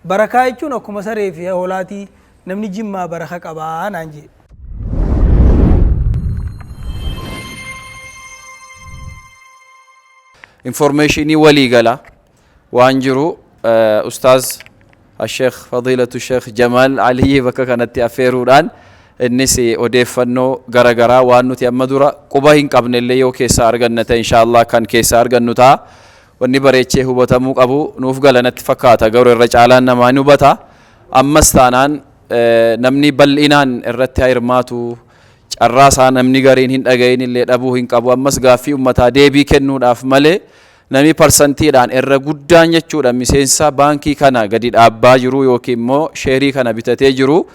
Barakaa jechuun akkuma saree fi hoolaatii namni Jimmaa baraka qabaa naan jee. Informeeshinii waliigala waan jiru Ustaaz Sheekh Fadiilatu Sheekh Jamaal Aliyyi bakka kanatti affeeruudhaan innis odeeffannoo garagaraa waan nuti amma dura quba hin qabne illee yoo keessaa arganna ta'e inshaallah kan keessaa argannu ta'a. Wanni bareechee hubatamuu qabu nuuf gala natti fakkaata, garuu irra caalaan namaa ni hubata. Ammas taanaan namni bal'inaan irratti haa hirmaatu. Carraa isaa namni gariin hin dhagahin illee dhabuu hin qabu. Ammas gaaffii ummataa deebii kennuudhaaf malee namni parsantiidhaan irra guddaan jechuudha miseensa baankii kana gadi dhaabbaa jiru yookiin immoo sheerii kana bitatee jiru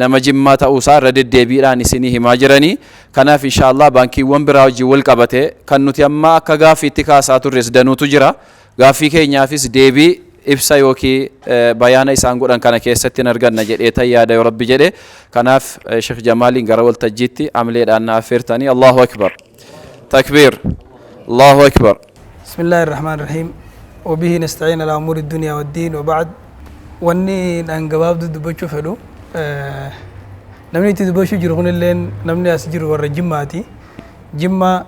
nama Jimmaa ta'uusaa irra deddeebiidhaan isinii himaa jiranii. Kanaaf inshaallah baankiiwwan biraa wajjin wal qabate kan nuti amma akka gaaffiitti kaasaa turres danuutu jira. Gaaffii keenyaafis deebii ibsa yookiin bayaana isaan godhan kana keessatti hin arganna jedhee tan yaada yoo Rabbi jedhe. Kanaaf Sheekh Jamaaliin gara waltajjiitti amleedhaan na affeertanii. Allahu Akbar. Takbiir. Allahu Akbar. بسم الله الرحمن الرحيم وبه نستعين على أمور الدنيا والدين وبعد. Wanni an gabaabduu dubbachuu fedhu, namni itti dubbachuu jiru kunilleen namni as jiru warra Jimmaati. Jimma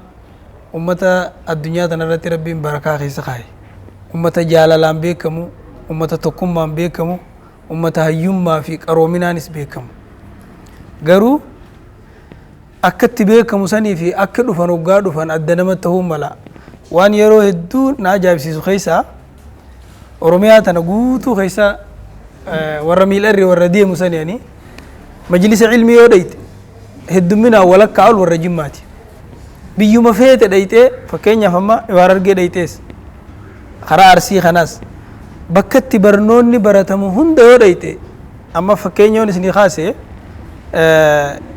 ummata addunyaa tana irratti Rabbiin barakaa keessa kaaye. Ummata jaalalaan beekamu, ummata tokkummaan beekamu, ummata hayyummaa fi qaroominaanis beekamu. Garuu akka itti beekamu sanii fi akka dhufan hoggaa dhufan adda nama ta'uu mala. Waan yeroo hedduu na ajaa'ibsiisu keessaa, Oromiyaa tana guutuu keessa warra miidharri warra deemu sani ani majlisa ilmii yoo dhayxe heddumminaan walakkaa ol warra Jimmaati. Biyyuma feete dhayxee, fakkeenyaaf amma Harargee dhayxees, karaa Arsii kanaas, bakka itti barnoonni baratamu hunda yoo dhayxe, amma fakkeenya yoon isinii kaase,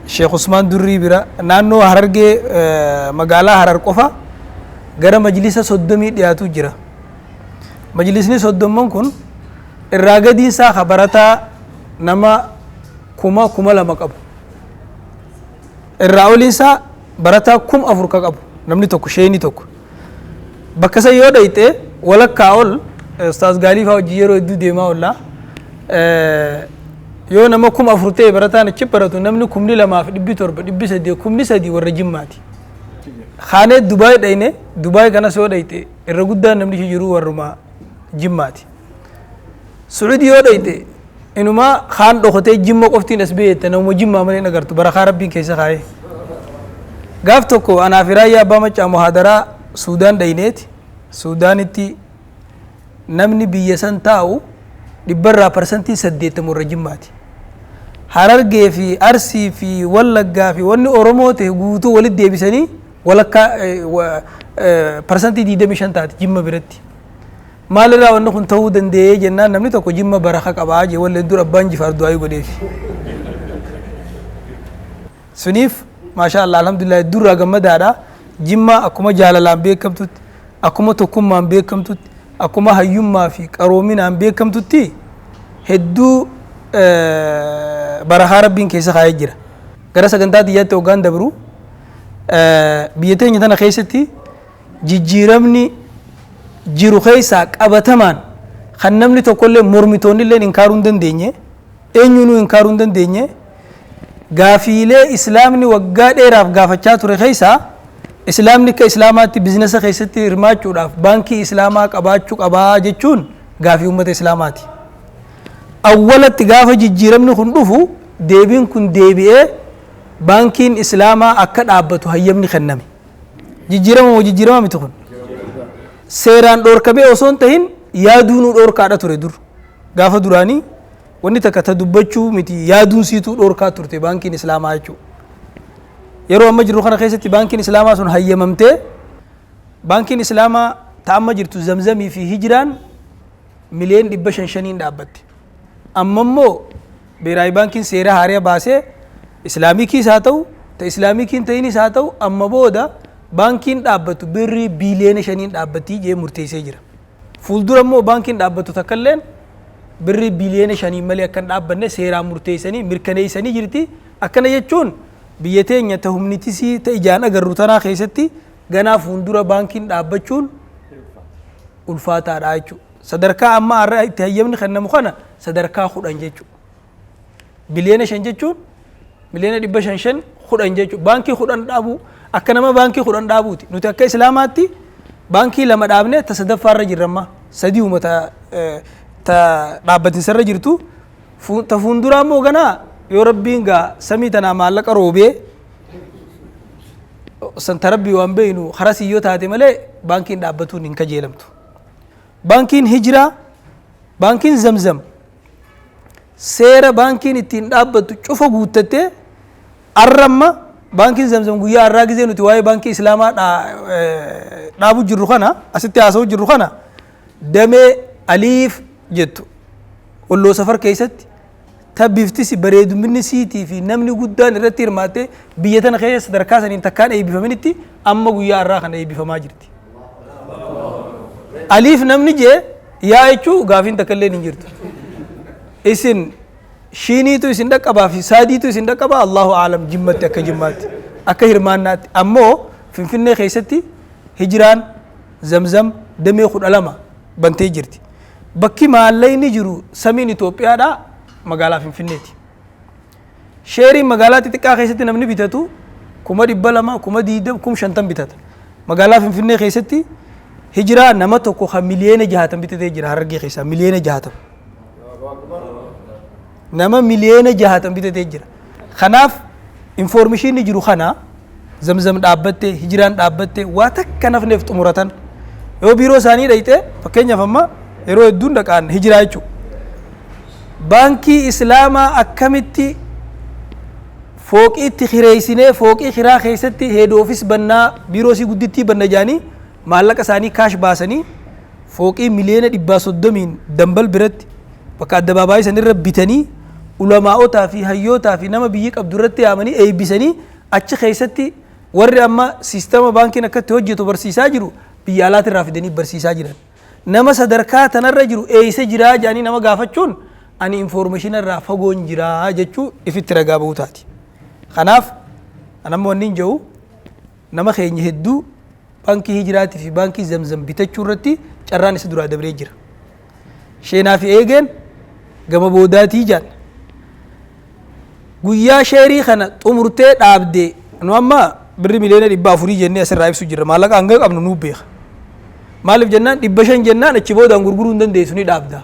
Sheekh Usmaan Durrii bira naannoo Harargee magaalaa Harar qofa gara majlisa 30 dhiyaatu jira. Majlisni 30n kun irraa gadiin isaa ka barataa nama 1000, 2000 qabu. Irraa oliin isaa barataa 4000 ka qabu namni tokko, sheeyni tokko. Bakka san yoo dhayxe walakkaa ol Ustaaz Gaaliifaa wajjin yeroo hedduu deemaa oolla. Yoo nama 4000 ta'e barataan achi baratu, namni 2700, 800, 3000 warra Jimmaati. Kaanee Dubaay dhayne, Dubaay kanas yoo dhayxe irra guddaan namni ishee jiru warruma Jimmaati. Su'uudii yoo dhayxe inumaa kaan dhokatee Jimma qoftiin as beekte, namuma Jimmaa malee hin agartu, barakaa Rabbiin keessa kaa'ee. Gaaf tokko anaa fi Raayyaa Abbaa Maccaa muhaadaraa Suudaan dhayneeti. Suudaanitti namni biyya san taa'u dhibbarraa 80% warra Jimmaati. Harargee fi Arsii fi Wallaggaa fi wanni Oromoo ta'e guutuu walitti deebisanii walakkaa 25% taati Jimma biratti. Maalirraa wanni kun ta'uu danda'ee jennaan, namni tokko Jimma baraka qabaa jee, wallee dur abbaan Jifaar du'aayii godheefi. Suniif maashaa Allah, alhamdulillah, durraa gammadaadha. Jimma akkuma jaalalaan beekamtutti, akkuma tokkummaan beekamtutti, akkuma hayyummaa fi qaroominaan beekamtutti hedduu barakaa Rabbiin keessa kaa'ee jira. Gara sagantaa xiyyaatti hoggaan dabru, biyya teenya tana keessatti jijjiiramni jiru keessaa qabatamaan kan namni tokkollee mormitoonni illee inkaaruu hin dandeenye, eenyuunuu inkaaruu hin dandeenye, gaafiilee islaamni waggaa dheeraaf gaafachaa ture keessaa islaamni akka islaamaatti bizinasa keessatti hirmaachuudhaaf baankii islaamaa qabaachuu qabaa jechuun gaafii uummata islaamaati. Awwalatti gaafa jijjiiramni kun dhufu deebiin kun deebi'ee baankiin islaamaa akka dhaabbatu hayyamni kenname. Jijjiirama moo jijjiirama miti kun? Seeraan dhoorkamee osoo hin tahin yaaduunuu dhoorkaadha ture dur. Gaafa duraanii wanni takka ta dubbachuu miti, yaaduun siituu dhoorkaa turte baankiin islaamaa jechuudha. Yeroo amma jirru kana keessatti baankiin islaamaa sun hayyamamtee, baankiin islaamaa ta amma jirtu Zamzamii fi Hijiraan miliyoon 500-500n dhaabbatte. Amma immoo Beeraayi baankiin seera haaraa baasee Islaamikiis haa ta'u, ta Islaamikiin ta'inis haa ta'u, amma booda baankiin dhaabbatu birrii biiliyoona 5n dhaabbattii jee murteessee jira. Fuuldura immoo baankiin dhaabbatu takka illeen birrii biiliyoona 5n malee akka hin dhaabbanne seeraan murteessanii mirkaneessanii jirti. Akkana jechuun biyya teenya ta humnitisii ta ijaan agarru tanaa keessatti ganaa fuuldura baankiin dhaabbachuun ulfaataadha jechuudha. Sadarkaa amma har'a itti hayyamni kennamu kana sadarkaa 10 jechuudha. Biliyoona 5 jechuun miliyoona 500 5 10 jechuudha. Baankii 10 dhaabuu akka nama baankii 10 dhaabuuti. Nuti akka Islaamaatti baankii 2 dhaabnee ta sadaffaarra jirra amma. Sadii uma ta dhaabbatinsarra jirtu. Ta fuulduraa immoo ganaa yoo Rabbiin gaa samii tanaa maallaqa roobee san ta Rabbii waan beeynu harasii yoo taate malee baankiin dhaabbatuun hin kajeelamtu. Baankiin Hijiraa, baankiin Zamzam seera baankiin ittiin dhaabbattu cufa guuttattee arra amma baankiin Zamzam guyyaa har'aa gizee nuti waa'ee baankii Islaamaa dhaabu jirru kana asitti haasa'u jirru kana damee Aliif jettu Walloo Safar keessatti ta biftisi bareeduminni siitii fi namni guddaan irratti hirmaattee biyya tana keessa sadarkaa saniin takkaan eebbifaminitti amma guyyaa har'aa kana eebbifamaa jirti. Aliif namni jee yaa jechuu gaafiin takka illee hin jirtu. Isin shiiniitu isin dhaqqabaa fi saadiitu isin dhaqqabaa, Allahu aalam. Jimmatti akka Jimmaatti akka hirmaannaatti ammoo Finfinnee keessatti Hijiraan Zamzam damee 12 bantee jirti. Bakki maallaqni jiru samiin Itoophiyaadhaa magaalaa Finfinneeti. Sheeriin magaalaa xixiqqaa keessatti namni bitatu 200,000, 20,000, 50,000 bitata. Magaalaa Finfinnee keessatti Hijiraa nama tokko kan miliyoona 60 bitatee jira. Harargee keessaa miliyoona 60. Nama miliyoona 60 bitatee jira. Kanaaf informationni jiru kana Zamzam dhaabbattee, Hijiraan dhaabbattee, waa takka nafneef xumuratan. Yoo biiroo isaanii dhayxee, fakkeenyaaf amma yeroo hedduun dhaqaan Hijiraa jechuudha. Baankii Islaamaa akkamitti fooqiitti kireessinee fooqii kiraa keessatti head office bannaa, biiroo isii guddittii banna jedhanii maallaqa isaanii kaash baasanii fooqii miliyoona 130n Dambal biratti bakka addabaabaayii sanirra bitanii ulamaa'otaa fi hayyootaa fi nama biyyi qabdu irratti yaamanii eebbisanii achi keessatti warri amma siistama baankiin akkatti hojjetu barsiisaa jiru biyya alaatirraa fidanii barsiisaa jiran. Nama sadarkaa tanarra jiru eeysa jiraa jedhanii nama gaafachuun ani information irraa fagoon jiraa jechuu ifitti ragaa bahuu taati. Kanaaf anammoo wanni hin jiru nama keenya hedduu baankii Hijiraatii fi baankii Zamzam bitachuu irratti carraan isa duraa dabree jira. Sheenaa fi eegeen gama boodaatii jaan. Guyyaa sheerii kana xumurtee dhaabdee nu amma birri miliyoona 400 jennee asirraa ibsu jirra. Maallaqa hanga qabnu nuu beeka. Maaliif jennaan 500 jennaan achi boodaan gurguruu hin dandeessu, ni dhaabda.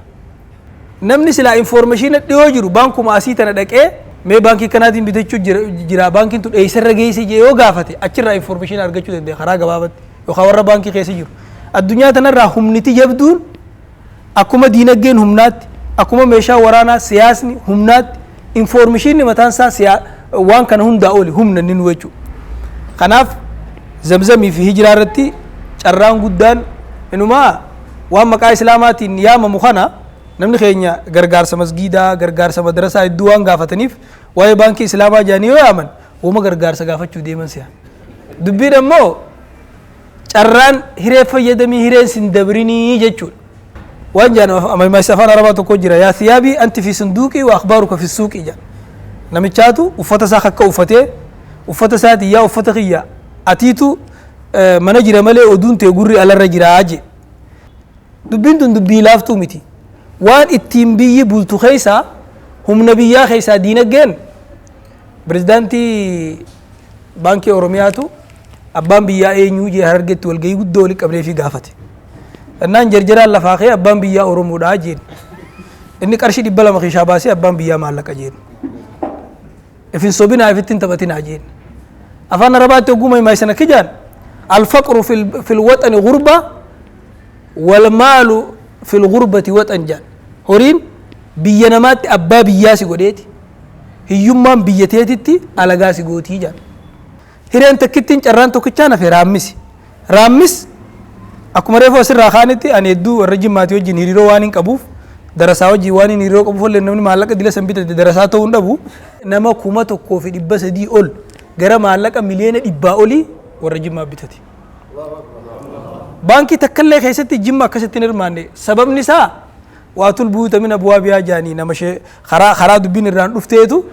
Namni silaa information dhiyoo jiru baankuma asii tana dhaqee mee baankii kanaatiin bitachuu jira, baankiin tun eessarra geesse jee yoo gaafate achirraa information argachuu danda'a karaa gabaabatti yookaan warra baankii keessa jiru. Addunyaa tanarraa humniti jabduun akkuma diinagdeen humnaatti, akkuma meeshaa waraanaa siyaasni humnaatti, informationni mataan isaa waan kana hundaa oli humna inni nu jechuudha. Kanaaf Zamzamii fi Hijiraa irratti carraan guddaan inumaa waan maqaa Islaamaatiin yaamamu kana namni keenya gargaarsa masgiidaa, gargaarsa madrasaa hedduu waan gaafataniif waa'ee baankii Islaamaa jedhanii yoo yaaman wama gargaarsa gaafachuu deeman si'a. Dubbiin ammoo carraan hiree fayyadamii hireen sin dabrinii jechuudha. Waan jedhan mammaaksa afaan Arabaa tokko jira. "Yaa thiyaabii anti fi sunduuqii wa akhbaaruka fi suuqii" jedha. Namichaatu uffata isaa akka uffatee uffata isaatiin "Yaa uffata kiyya, atiitu mana jira malee oduun tee gurri alarra jiraa" je. Dubbiin tun dubbii laaftuu miti. Waan ittiin biyyi bultu keessaa, humna biyyaa keessaa diinagdeen. Pirezidaantii Baankii Oromiyaatu abbaan biyyaa eenyuu jee Harargetti walgahii guddoo walitti qabnee fi gaafate. Innaan jarjaraan lafaa ka'ee "Abbaan biyyaa Oromoodhaa" jeen. Inni qarshii 200 keessaa baasee "Abbaan biyyaa maallaqa" jeen. "Ifin sobinaa, ifitti hin taphatinaa" jeen. Afaan Arabaatti hogguma himaa sana kijaan "الفقر في الوطن غربة والمال في الغربة وطن" jaan. Horiin biyya namaatti abbaa biyyaa si godheeti. Hiyyummaan biyya teetitti alagaa si gootii jaan. Hireen takkittiin carraan tokkichaan hafe Raammisi. Raammis akkuma reefu asirraa kaanitti ani hedduu warra Jimmaatii wajjin hiriiroo waan hin qabuuf, darasaa wajjin waan hin hiriiroo qabuuf illee namni maallaqa dila san bitate darasaa ta'uu hin dhabu. Nama 1300 ol gara maallaqa miliyoona 100 olii warra Jimmaa bitate. Baankii takkallee keessatti Jimma akkasitti hin hirmaanne. Sababni isaa وآتوا البيوت من أبوابها jaanii nama ishee karaa dubbiin irraan dhufteetu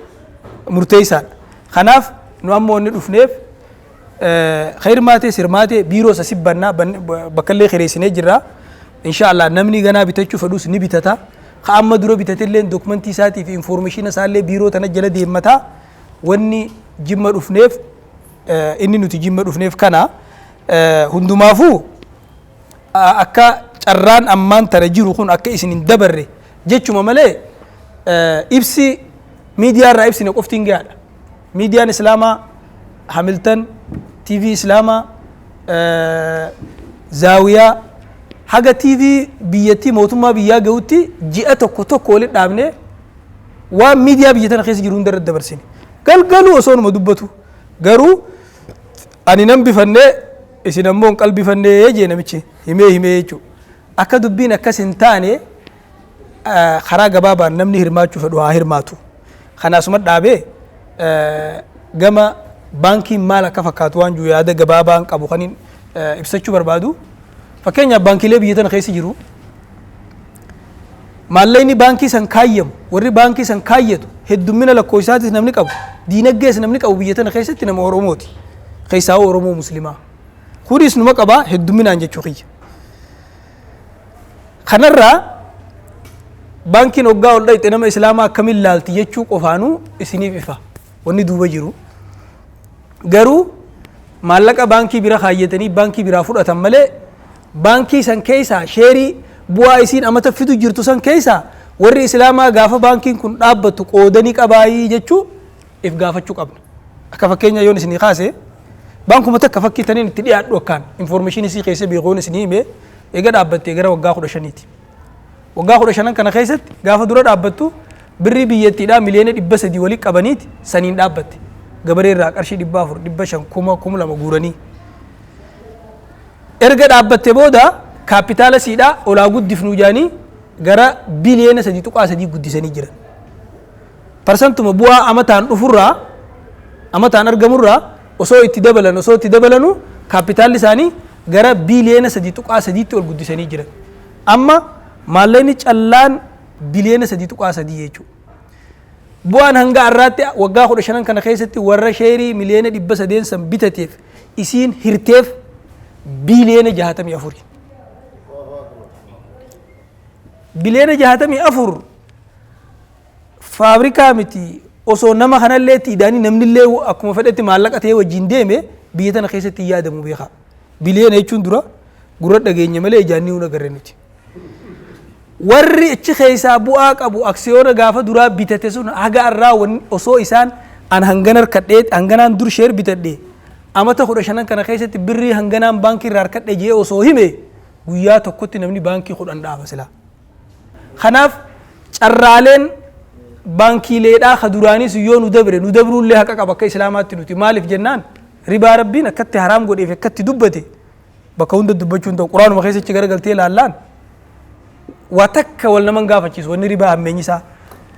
murteessaadha. Kanaaf nu amma wanni dhufneef hirmaatee sirmaatee biiroo isa sibbannaa bakka illee kireessinee jirra. Insha Allah namni ganaa bitachuu fedhus ni bitata. Ka amma dura bitatillee dokumentii isaatii fi information isaallee biiroo tana jala deemmataa. Wanni Jimma dhufneef, inni nuti Jimma dhufneef kana. Hundumaafuu akka carraan ammaan tana jiru kun akka isin hin dabarre jechuma malee, ibsi miidiyaa irraa ibsine qoftiin gahaadha. Miidiyaan Islaamaa, Hamilton TV Islaamaa, Zaawiyaa, haga TV biyyattii mootummaa biyyaa gahutti ji'a tokko tokko walitti dhaabnee waan miidiyaa biyya tana keessa jiru hunda irratti dabarsine. Galgaluu osoo numa dubbatu garuu ani nan bifannee, isin ammoo hin qalbifannee jee namichi himee himee jechuudha. Akka dubbiin akkas hin taane, karaa gabaabaan namni hirmaachuu fedhu haa hirmaatu. Kanaasuma dhaabee gama baankiin maal akka fakkaatu waan jiru yaada gabaabaan qabu kan ibsachuu barbaadu. Fakkeenyaaf, baankiilee biyya tana keessa jiru, maallaqni baankii san kaayyamu, warri baankii san kaayyatu heddummina lakkoofsaatis namni qabu, diinagdees namni qabu biyya tana keessatti nama Oromooti. Keessaa Oromoo Muslimaa. Kunis numa qabaa heddumminaan jechuu kiyya. Kanarraa baankiin hoggaa ol dhayxe nama Islaamaa akkamiin laalti jechuu qofaanuu isiniif ifa wanni duuba jiru. Garuu maallaqa baankii bira kaayyatanii baankii biraa fudhatan malee, baankii san keessaa sheerii bu'aa isiin amata fidu jirtu san keessaa warri Islaamaa gaafa baankiin kun dhaabbattu qoodanii qabaayii jechuu if gaafachuu qabna. Akka fakkeenya yoon isinii kaase, baankuma takka fakkii taniin itti dhiyaadhu akkaan information isii keessa beekuun isinii hime, eega dhaabbattee gara waggaa 15ti. Waggaa 15n kana keessatti gaafa dura dhaabbattu birrii biyyattiidhaa miliyoona 300 walii qabaniiti saniin dhaabbatte. Gabaree irraa qarshii 400, 500, 1000, 2000 guuranii. Erga dhaabbatte booda kaapitaala siidhaa olaa guddifnu jaanii gara biliyoona 3.3 guddisanii jiran. Parsantuma bu'aa amataan dhufurraa, amataan argamurraa osoo itti dabalan, osoo itti dabalanu kaapitaalli isaanii gara biliyoona 3.3tti ol guddisanii jiran. Amma maallaqni callaan biliyoona 3.3 jechuudha. Bu'aan hanga har'aatti waggaa 15n kana keessatti warra sheerii miliyoona 300n san bitateef isiin hirteef biliyoona 64. Biliyoona 64 faabrikaa miti, osoo nama kanallee itti idaanii namnillee akkuma fedhetti maallaqa ta'ee wajjin deeme biyya tana keessatti hin yaadamu beekaa. Biliyoona jechuun dura gurra dhageenya malee ijaan ni agarre nuti. Warri achi keessaa bu'aa qabu aksiyoona gaafa duraa bitate sun haga irraa osoo isaan an hangan harkadhee, hanganaan dur share bitadhe, amata 15n kana keessatti birrii hanganaan baankii irraa harkadhe jee osoo hime, guyyaa tokkotti namni baankii 10 dhaaba silaa. Kanaaf carraaleen baankiileedhaa ka duraanis yoo nu dabre, nu dabruullee haqa qaba akka Islaamaatti nuti. Maaliif jennaan, ribaa Rabbiin akkatti haraam godheef akkatti dubbate bakka hunda dubbachuun ta'u, Quraanuma keessatti garagaltee ilaallaan waa takka wal naman gaafachiisu. Wanni ribaa hammeenyi isaa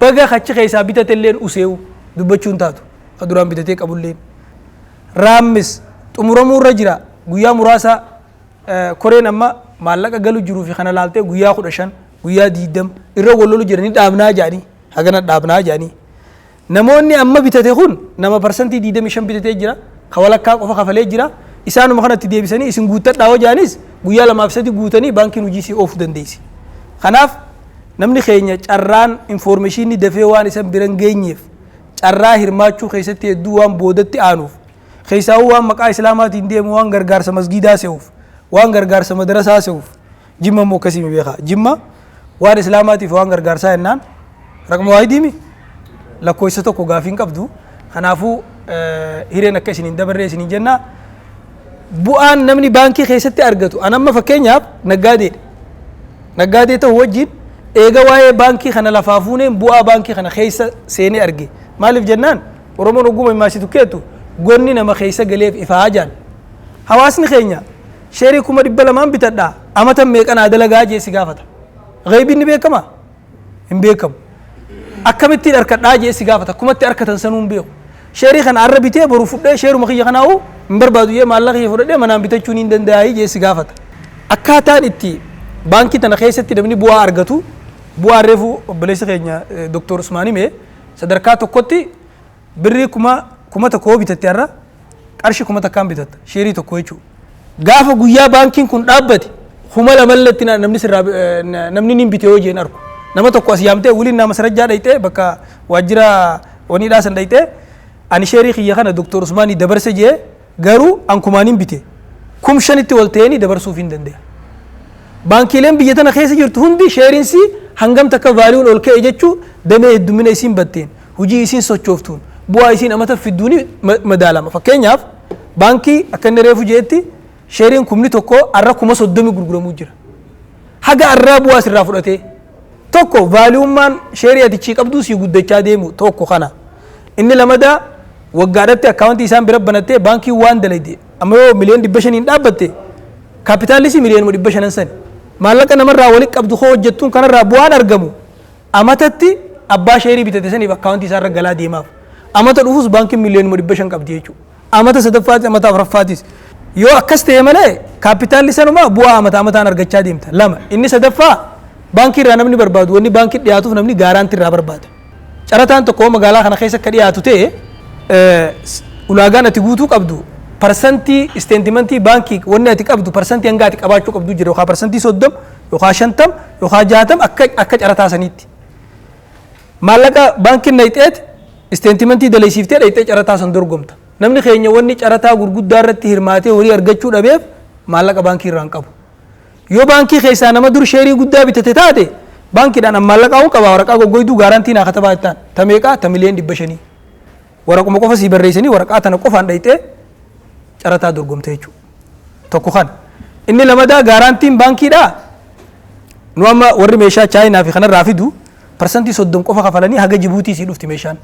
baga achi keessaa bitatelleen useewu dubbachuun taatu ka duraan bitatee qabulleen. Raammis xumuramuu irra jira. Guyyaa muraasa koreen amma maallaqa galu jiruu fi kana laaltee guyyaa 15, guyyaa 20 irra wal lolu jira. Ni dhaabnaa jedhanii, hagana dhaabnaa jedhanii. Namoonni amma bitate kun nama 25% bitatee jira, ka walakkaa qofa kafalee jira. Isaanuma kanatti deebisanii isin guuttadhaa hoo jedhanis, guyyaa lamaaf sadi guutanii baankiin hojii isii oofuu dandeessi. Kanaaf namni keenya carraan information dafee waan isan biran geenyeef, carraa hirmaachuu keessatti hedduu waan boodatti aanuuf, keessaawuu waan maqaa Islaamaatiin deemu, waan gargaarsa masgiidaa se'uuf, waan gargaarsa madarasaa se'uuf, Jimma immoo akkasii mi beekaa. Jimma waan Islaamaatiif waan gargaarsaa jennaan raqma waahidiimi lakkoofsa tokko gaafii hin qabdu. Kanaafuu hireen akka isin hin dabarree isiniin jenna. Bu'aan namni baankii keessatti argatu, an amma fakkeenyaaf naggaadeedha. Naggaadee ta'u wajjin eega waa'ee baankii kana lafaa fuuneen bu'aa baankii kana keessa seenee arge. Maaliif jennaan, Oromoon ogguma himaasitu keetu gonni nama keessa galeef ifaa jaan. Hawaasni keenya sheerii 200,000n bitadhaa, amatan meeqanaa dalagaa jee si gaafata. Gaybiin ni beekama? Hin beekamu. Akkamittiin harkadhaa jee si gaafata. Akkumatti harkatan sanuu hin beeku. Sheerii kana har'a bitee boru fudhee sheeruma kiyya kanaa'u hin barbaadu jee maallaqa kiyya fudhadhee manaan bitachuun hin danda'aa jee si gaafata. Akkaataan itti baankii tana keessatti namni bu'aa argatu, bu'aa reefu obboleessi keenya Dr. Usmaan hime, sadarkaa tokkotti birrii 1000 bitatte, har'a qarshii 1000n bitatta sheerii tokko jechuudha. Gaafa guyyaa baankiin kun dhaabbate 2000 tti namni sirraa namni nin bite yoo jeen argu. Nama tokko as yaamtee waliin nama sarajjaa dhayxee, bakka waajjira waniidhaa san dhayxee, ani sheerii kiyya kana Doktor Usmaanii dabarse jee, garuu an kumaanin bite, 5000tti wal ta'anii dabarsuuf hin danda'a. Baankiileen biyya tana keessa jirtu hundi sheeriinsi hangam takka valueun ol ka'e jechuu damee heddumina isiin batteen, hojii isiin sochooftuun, bu'aa isiin amata fidduuni madaalama. Fakkeenyaaf, baankii akka inni reefu jeetti sheeriin 10,000 arra 30,000 gurguramuu jira. Haga arraa bu'aa sirraa fudhatee tokko valueummaan sheerii atichii qabduu sii guddachaa deemu tokko kana. Inni lamadaa, waggaadhatti akkaawuntii isaan bira banattee baankii waan dalayde, amma yoo miliyoon 500n dhaabbatte, kaapitaallisii miliyoonuma 500 sani. Maallaqa namarraa walitti qabdu koo hojjettuun kanarraa bu'aan argamu amatatti abbaa sheerii bitate saniif akkaawuntii isaarra galaa deemaaf. Amata dhufus baankiin miliyoonuma 500 qabdi jechuudha. Amata sadaffaatis, amata afuraffaatis. Yoo akkas ta'e malee kaapitaalli sanumaa bu'aa amata amataan argachaa deemta. Lama. Inni sadaffaa, baankii irraa namni barbaadu, wanni baankii dhiyaatuuf namni guarantee irraa barbaada. Carataan tokko magaalaa kana keessa akka dhiyaatu ta'e, ulaagaan ati guutuu qabdu parsantii statementii baankii, wanni ati qabdu parsantii hanga ati qabaachuu qabdu jira, yookaan 30% yookaan 50 yookaan 60 akka carataa saniitti. Maallaqa baankiin nayxeet statementii dalaysiiftee dhayxee carataa san dorgomta. Namni keenya wanni carataa gurguddaa irratti hirmaatee horii argachuu dhabeef maallaqa baankii irraa hin qabu. Yoo baankii keessaa nama dur sheerii guddaa bitate taate, baankiidhaan maallaqa huu qaba, waraqaa goggoyduu guarantee naa katabaa jettaan, ta meeqaa, ta miliyoon 500. Waraquma qofa sii barreessanii waraqaa tana qofaan dhayxee carataa dorgomte jechuudha. Tokko kana. Inni lamadaa, guaranteen baankiidhaa, nu amma warri meeshaa Chaayinaa fi kanarraa fidu 30% qofa kafalanii haga Jibuutii sii dhufti meeshaan.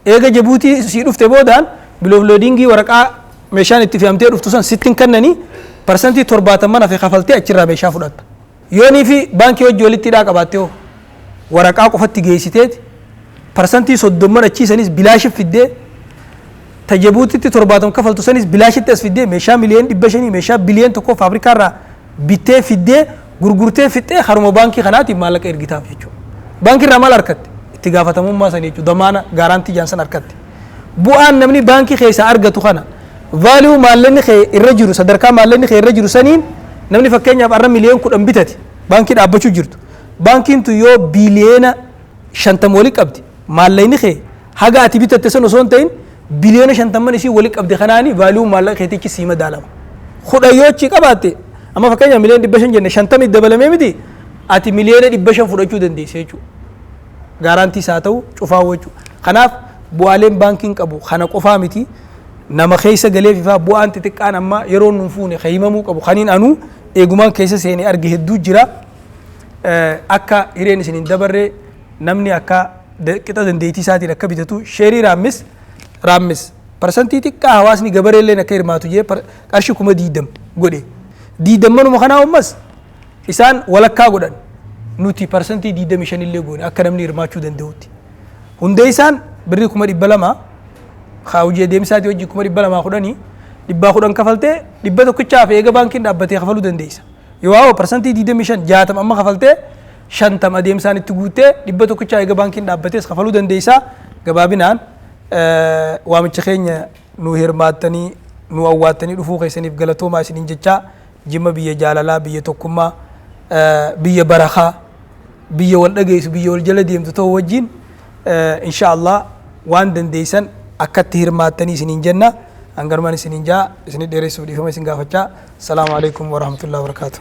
Eega Jibuutii sii dhufte boodaan bill of ladingii, waraqaa meeshaan itti fe'amtee dhuftu san sittin kennanii, 70% hafe kafaltee achirraa meeshaa fudhatta. Yoonii fi baankii hojii walitti hidhaa qabaatte hoo, waraqaa qofatti geessiteeti 30% achiisanis bilaashi fiddee, ta Jibuutitti 70 kafaltu sanis bilaashitti as fiddee, meeshaa miliyoon 500, meeshaa biliyoon 1 faabrikaarraa bittee fiddee gurgurtee fixxee haruma baankii kanaatiin maallaqa ergitaaf jechuudha. Baankii irraa maal argatte? Itti gaafatamummaa sanii jechuudha. Damaana guarantee jaan san argatte. Bu'aan namni baankii keessaa argatu kana value maallaqni kee irra jiru, sadarkaa maallaqni kee irra jiru saniin, namni fakkeenyaaf arra miliyoon 10 bitate, baankii dhaabbachuu jirtu. Baankiin tun yoo biliyoona 50 walii qabdi, maallaqni kee haga ati bitatte san osoo hin ta'in biliyoona 50n isii walii qabde kanaani value maallaqa keetichi sii madaalama. 10 yoo achii qabaatte, amma fakkeenyaaf miliyoon 500 jenne, 50 dabalamee miti, ati miliyoona 500 fudhachuu dandeessa jechuudha. Guarantee isaa ta'u cufaa jechuudha. Kanaaf bu'aaleen baankiin qabu kana qofaa miti. Nama keessa galee fifaa bu'aan xixiqqaan amma yeroo nuun fuune kan himamuu qabu kaniin anuu eegumaan keessa seenee arge hedduu jira. Akka hireen isin hin dabarre, namni akka qixa dandeettii isaatiin akka bitatu, sheerii raammis parsantii xiqqaa hawaasni gabareelleen akka hirmaatu jee qarshii 20,000 godhe. Diidammanuma kanaa ammas isaan walakkaa godhan, nuti 25% illee goone akka namni hirmaachuu danda'utti. Hundee isaan birrii 200,000 haa hojii adeemsaati hojii 210,000, 110 kafaltee dhibba tokkichaaf eega baankiin dhaabbatee kafaluu dandeessa. Yoo haa 25%, 60 amma kafaltee 50 adeemsaan itti guuttee dhibba tokkichaa eega baankiin dhaabbatees kafaluu dandeessa. Gabaabinaan waamicha keenya nu hirmaattanii nu awwaattanii dhufuu keessaniif galatoomaa isiniin jechaa, Jimma biyya jaalalaa, biyya tokkummaa, biyya barakaa, biyya wal dhageessu, biyya wal jala deemtu ta'uu wajjin, insha Allah waan dandeessan akkatti hirmaattanii isiniin jenna. Hanganumaan isiniin jaa, isinii dheeressuuf dhiifama isin gaafachaa. Salaamu alaikum warahmatullahi wabarakaatu.